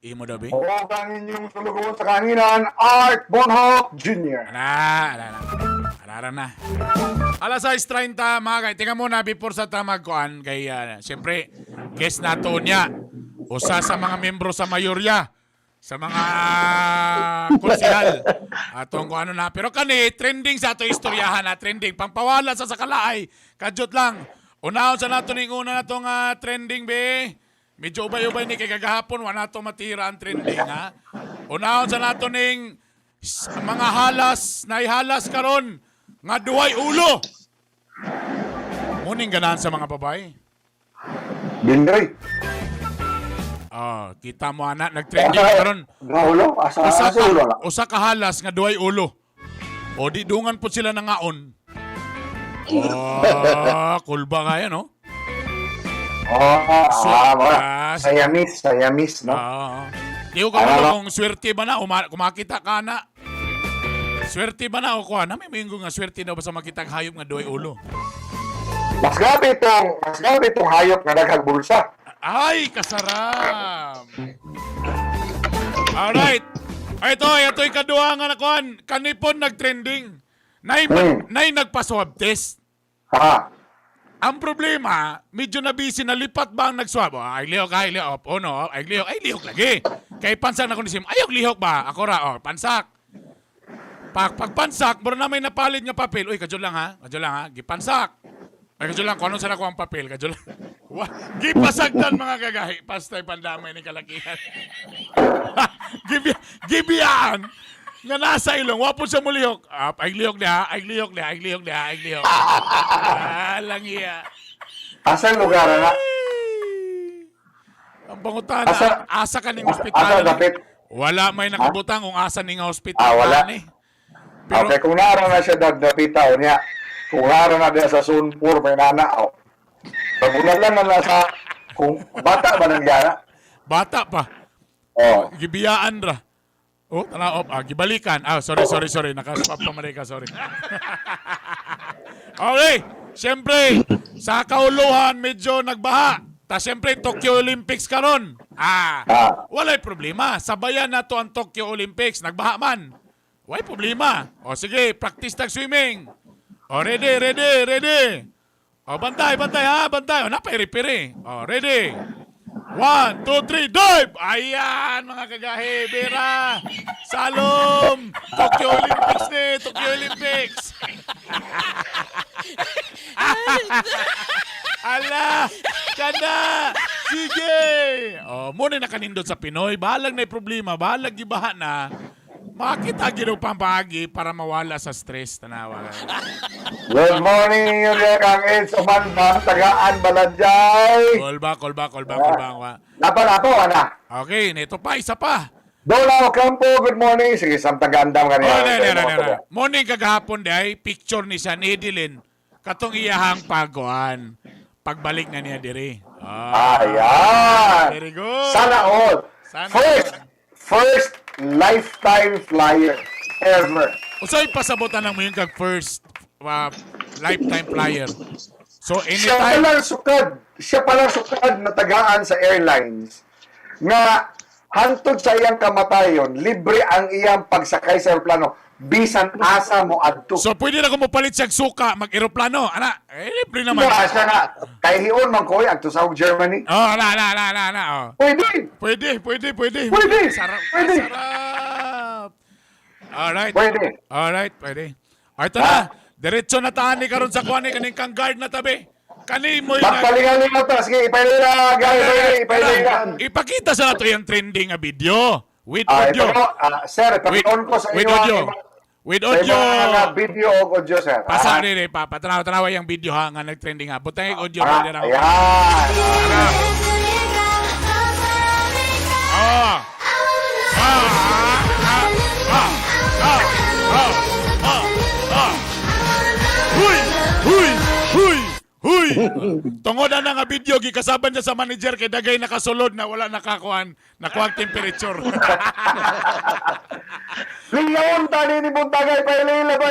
Imo daw, be? O ang inyong sulugoon sa kahanginan, Art Bonhoc Jr. Ana, ana, ana. Ana, na. Alas 6:30, mga kay. Tingnan muna before sa tamag kuan kay siyempre guest nato niya. Usa sa mga membro sa mayorya sa mga konsehal. Atong kung ano na. Pero kani, trending sa ato istoryahan na trending. Pangpawala sa sakalaay. Kadyot lang. Unahon sa nato ning una natong trending be. Medyo ubay-ubay ni kay kagahapon wa nato matira ang trending ha. Unahon sa nato ning mga halas, naihalas karon nga duhay ulo. Muning ganahan sa mga babae. Bindoy. Ah, kita mo ana nagtrending karon. Nga ulo? Asa, Usa asa ka, ulo na? usa ka halas nga duhay ulo. O di dungan po sila nangaon. Oh, kulba nga yan, no? Oh, wala. Ah, Siamese, Siamese, no? Ah. Di ko kabalo Ano? kung swerte ba na, kumakita ka na. Swerte ba na o kuha? Nami may nga swerte na ba sa makita ang hayop nga duhay ulo? Mas grabe itong hayop nga daghang bulsa. Ay, kasarap! Alright. Ay, ito, ito yung kaduha nga nakuhan. Kanipon nagtrending. Nay, nay nagpa-swab test. Ha? Ang problema, medyo na busy, nalipat ba ang nag-swab? Oh, ay lihok, ay lihok. Oh, no, ay lihok lagi. Kay pansak na kuno ay lihok ba? Ako ra, oh, pansak. Pagpansak, mura na may napalit nga papel. Uy, kadyo lang ha, kadyo lang ha, gipansak. Ay, kadyo lang, kung ano sa nakuha ang papel, kadyo lang. Wa, gipasagdan mga kagahi. Pastay pandamay ni kalakihan. Gibiyaan nga nasa ilong, wapo siya mulihok. Ah, ay lihok niya, ay lihok niya, ay lihok niya, ay lihok. Ah, lang iya. Asa lugar na? Ang pangutan, Asa- asa ka ning ospital. Asa dapit? Wala may nakabutang kung asa ning hospital. Ah, wala. Ani. Pero, Okay, kung naroon na siya dapita o niya, kung naroon na diya sa Zone 4, may nana, o. Pagulan lang na nasa, kung bata ba nang gana? Bata pa. Oh. Gibiyaan ra. Oh, tanaw, ah, gibalikan. Ah, sorry, sorry, sorry. Nakaswap pa man ka, sorry. Okay, siyempre, sa kauluhan, medyo nagbaha. Ta siyempre, Tokyo Olympics karon. Ah, walay problema. Sabayan na to ang Tokyo Olympics. Nagbaha man. Walay problema. O sige, practice tag swimming. O ready, ready, ready. O bantay, bantay ha, bantay. O napairipiri. O ready. One, two, three, dive! Ayan, mga kagahi, Bera, Salom, Tokyo Olympics ni, Tokyo Olympics. Ala, kana, sige. Oh, muna nakanindot sa Pinoy, bahalag na problema, bahalag gibaha na. Makita gino pampagi para mawala sa stress, tanawa. Good morning, Uriel Kang Eds, Umandam, Tagaan, Balanjay. Call back, call back, call back, call back. Napa na po, ana. Okay, nito pa, isa pa. Dola Ocampo, good morning. Sige, sam Tagaandam Oh, kanina. ne, ne, ne, ne, ne. Morning kagahapon day, picture ni San Edelin katong iyahang paguan. Pagbalik na niya diri. Ah, Ayan. Very good. Sana all. Sana first, all. First lifetime flyer ever. Usay pasabotan lang mo yung kag first lifetime flyer. So Siya pa anytime lang sukad, siya pa lang sukad na tagaan sa airlines nga hantod sa iyang kamatayon, libre ang iyang pagsakay sa eroplano bisan asa mo adto. So pwede na ko mopalit siyag suka mag-eroplano. Ana, eh libre naman. Diba, siya nga, kay hion man ko, adto sa Germany. Oh, ana ana ana ana ana. Oh. Pwede. Pwede, pwede, pwede. Pwede, Sarap. pwede. Sarap. Alright. Pwede. Alright, pwede. Ay, ito na. Diretso na taan ni karon sa kuwan ni kaning kang guard na tabi. Kani mo yung Magpalingalingaw ta. Sige, ipailin na, guys. Ipailin, ipailin. Ipakita sa nato yung trending nga video with Ah, audio. ito, sir, With, ipakon ko sa with inyo ang audio. With sa audio. inyo ang video o audio, sir. Pasa Ah, rin eh, pa. Patanaw, tanawa yung video ha, nga nag-trending ha. Butang yung audio. ah, pwede na. ayan. Ah. Ah, ah, ah, ah, ah, ah, ah. Huy! Huy! Huy! Huy! Tungod na nga video, gikasaban siya sa manager kay dagay nakasulod na wala nakakuan, nakuha ang temperature. Lingaon tani ni Buntagay, pailin, labay.